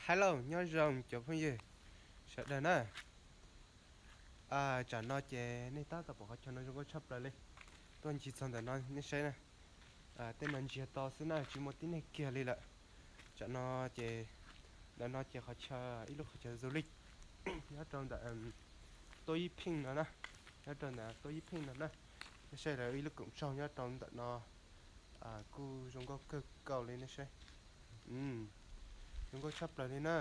Hello, nyob zoo cov phooj ywg sawv daws na. Tsam no ces nej tab tom pom qhov chaw no zoo nkauj tshaj plaws li. Tuaj ncig txog ntawm no nej saib na. Tej no ntsiag to xwb na, tsis muaj tib neeg kiag li lawm. Tsam no ces ntawm no ces qhov chaw, ib lub qhov chaw du lịch nyob rau ntawm Tuaj Ib Pheej no na, nyob rau ntawm Tuaj Ib Pheej no na. Nej saib lawv ib lub koom tsaug nyob rau ntawm no kuj zoo nkauj kawg nkaus li nej saib. Zoo nkauj tshaj plaws li na.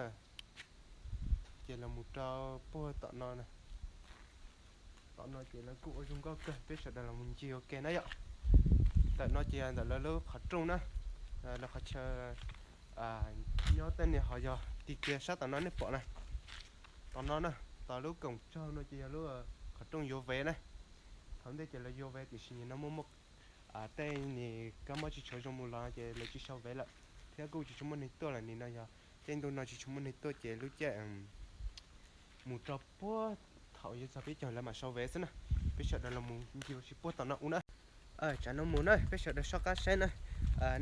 Ces los mus rau puag tom no na. Tom no ces lawv kuj ua zoo nkauj kawg, peb sawv daws los mus ncig ua ke na yom. Ntawm no ces ntawm lawv lub qhov rooj na, lawv qhov chaw nyob tej niag ho yog tig kiag sab tom no nej pom na. Tom no na, tom lub koom tsaug no ces yog lub qhov rooj yuav vev na. Thaum ntej ces lawv yuav vev tiam sis nim no muaj muaj tej niag kab mob tsis tshua zoo mus los ces lawv tsis sau vev lawm, thiab kuj tsis tshua muaj neeg tuaj lawm. Nim no yog caij ntuj no tsis tshua muaj neeg tuaj ces lub caij mus rau puag thaum yuav txog peb caug lawv mam sau vev xwb na. Peb sawv daws los mus ncig ua si puag tom no ub na. Tsam no mus na peb sawv daws soj qab saib na.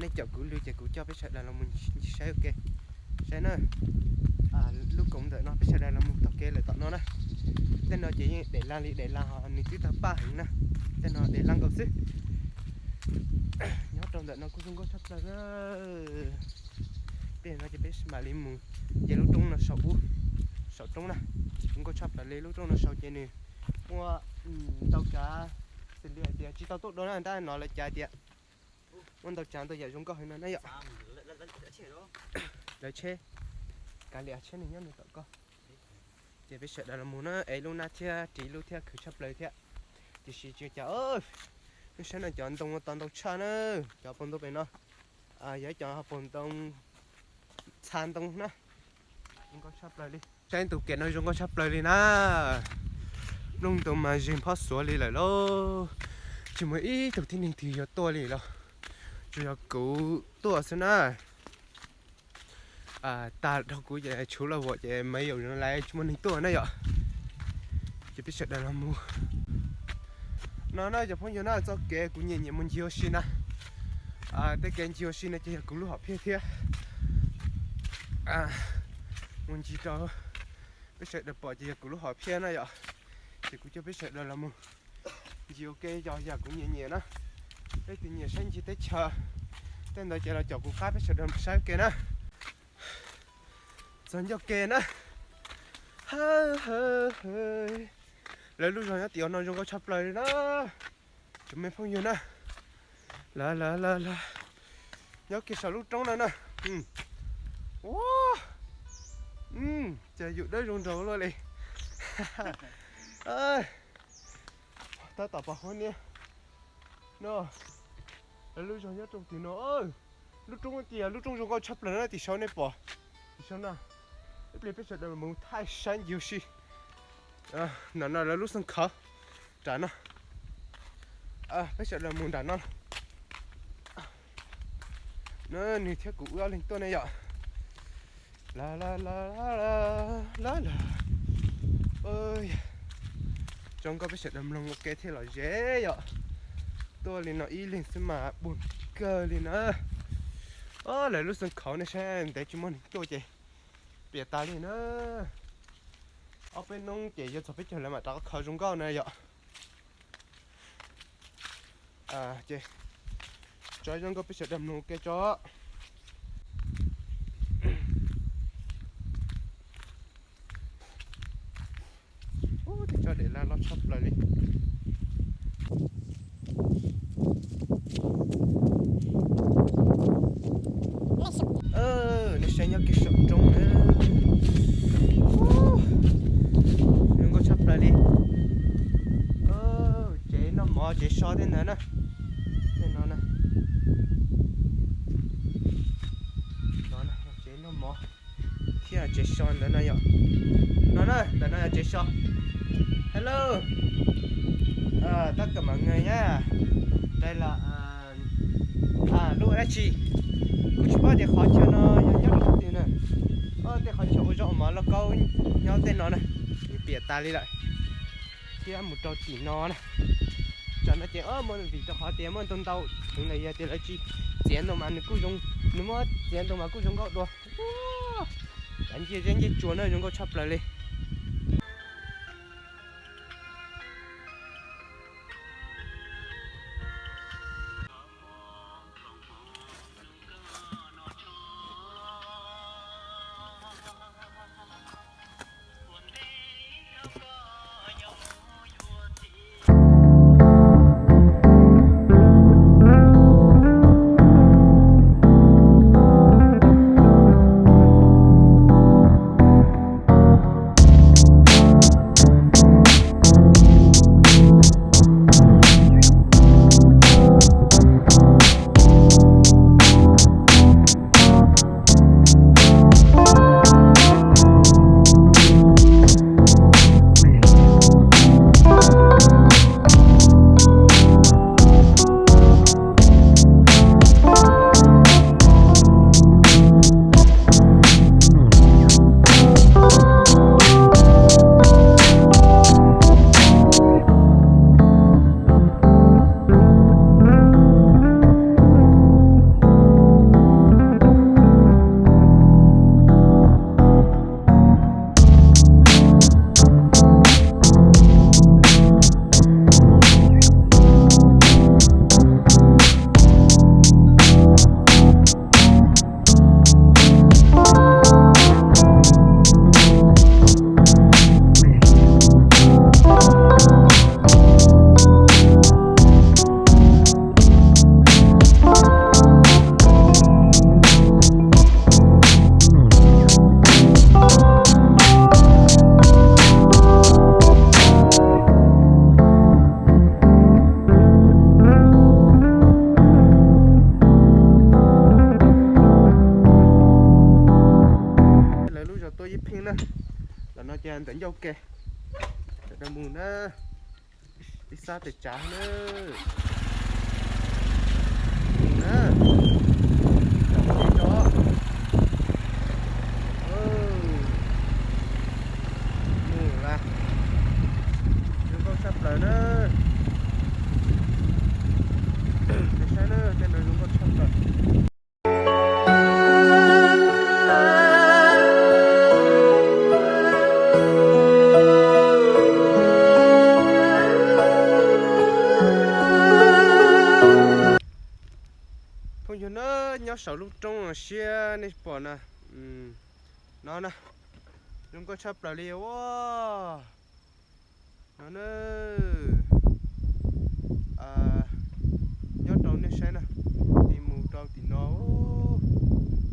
Nej caum kuv lw ces kuv coj peb sawv daws los mus ncig saib ua ke. Saib na, lub koom ntawm no peb sawv daws los mus taug kev lawm tom no na. Tej no ces yeej dam lag li dam lag ho nws twb tawg paj heev na. Tej no dam lag nkaus xwb. Nyob rau ntawm no kuj zoo nkauj tshaj plaws na. Peb no ces peb mam li mus nce lub roob no saum ub, saum roob na. Zoo nkauj tshaj plaws li, lub roob no saud ces nws muaj ntau tsav, xws li hais tias tsis tau tuaj dua na tab no lawv cav tias muaj ntau tsav ntau yam zoo nkauj heev no na yom. Lawv tsheb kav liam tsheb nws nyob nws tom ko. Ces peb sawv daws los mus na, ev lub nab thiab ris lub thiab khwv tshaj plaws thiab. Tiam sis tsis cas, nej saib no cov ntoo to ntau tshaj na, cov paus ntoo pem no yog cov paus ntoo txha ntoo na. Zoo nkauj tshaj plaws li. Saib tus kev no zoo nkauj tshaj plaws li na. Nplooj ntoo mas zeeg phob xuav li lawm lauj. Tsis muaj ib tug tib neeg twg yuav tuaj li los, tsuas yog kuv tuaj xwb na. Tag dhau kuv ces tshuv los vuam ces me yam no lawv tsis muaj neeg tuaj na yom. Ces peb sawv daws los mus no na cov phooj ywg na, txoj kev kuv nyiam nyiam mus ncig ua si na. Tej kev ncig ua si no ces yog kuv lub hom phiaj thiab. Mus ncig rau peb sawv daws pom ces yog kuv lub hom phiaj na yom. Ces kuv coj peb sawv daws los mus ncig ua ke yog yam kuv nyiam nyiam na. Peb tus nyiam saib ncig teb chaws, tej ntawd ces los caum kuv qab peb sawv daws saib ua ke na. Txog ncauj ke na. Lawv lub zos nyob tim no zoo nkauj tshaj plaws li na. Cov me phooj ywg na, lawv lawv lawv lawv nyob kiag saum lub roob no na. Ua, cas yus dawb zoo nraug luaj li. Tab tom pom huab niab no, lawv lub zos nyob rau tim no. Lub roob tias lub roob zoo nkauj tshaj plaws na, tim saud nej pom, tim saud na. Ib pliag peb sawv daws mus thaij saib ncig ua si. Nram no lawv lub xeev khawv, nram no. Peb sawv daws mus nram no. Nws thiab kuv wb ob leeg tuaj ne yom. La la la la la la. Zoo nkauj peb sawv daws mloog ua ke thiaj lom zem yom. Tuaj li no ib leeg xwb mas puag kawg li na. Lawv lub xeev khawv nej saib ntev tsis muaj neeg tuaj ces piam tas li na. Ob peb hnub ces yuav txog peb caug lawv mam rov qab khawv zoo nkauj na yom. Ces tso zoo nkauj peb sawv daws mloog ua ke tso. Ub, teb chaws Daim laj loj tshaj plaws li. Nej saib nyob kiag saum roob na. Zoo nkauj tshaj plaws li. Tsev noj mov tsev so tej ntawd na. Tej no na. No na, tsev noj mov thiab tsev so ntawd no yom. No na, ntawm no yog tsev so. Hello. Tab tom mam nge nyab. Đây là lub dab tsi, kuv tsis paub tias qhov chaw no yog nyob rau qhov twg na. Tej qhov chaw ua zaub ua mov lauj kaub nyob tej no na, nws piam tas li lawm. Thiab mus rau tim no na, tam no ces muaj vim rau qhov tias muaj ntau ntau heev los yog tias lawv tsis txiav ntoo mas nws kuj zoo, nws muab txiav ntoo mas kuj zoo nkauj dua. Cov ncej zeb ncej tsua na zoo nkauj tshaj plaws li. Lawv lub zos Tuaj Yib Pheej na, los no ces ntawm ncauj ke, mus na, ib sab tes tsav na, mus na, mus las, zoo nkauj tshaj plaws na, saib na, tej no zoo nkauj tshaj plaws. Phooj ywg na, nyob saum lub roob no siab nej pom na, no na, zoo nkauj tshaj plaws li ua. No na, nyob rau nej saib na, tig mus rau tim no,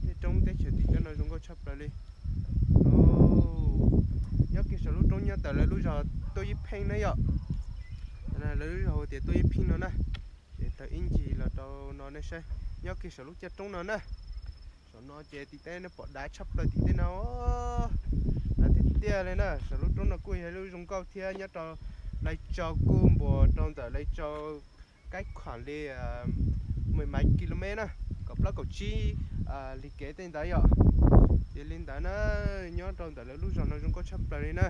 tej roob teb chaws tim no zoo nkauj tshaj plaws li. Nyob kiag saum lub roob nyob tawm lawv lub zos Tuaj Yib Pheej na yom. Lawv lub zos hu tias Tuaj Yib Pheej no na. Ces tawm ib ncig los rau no nej saib, nyob kiag saum lub caj roob no na. Saum no ces tim teb no pom dav tshaj plaws tim teb no, dav tiag tiag li na. Saum lub roob no kuj yog lub zoo nkauj thiab, nyob rau Lai Châu kuj npuas rau ntawm Lai Châu cách khoảng li mười mấy ki lô mét na, kaum plaub kaum tsib lis kev tej ntawd yom. Ces li ntawd na, nyob rau ntawm lawv lub zos no zoo nkauj tshaj plaws li na.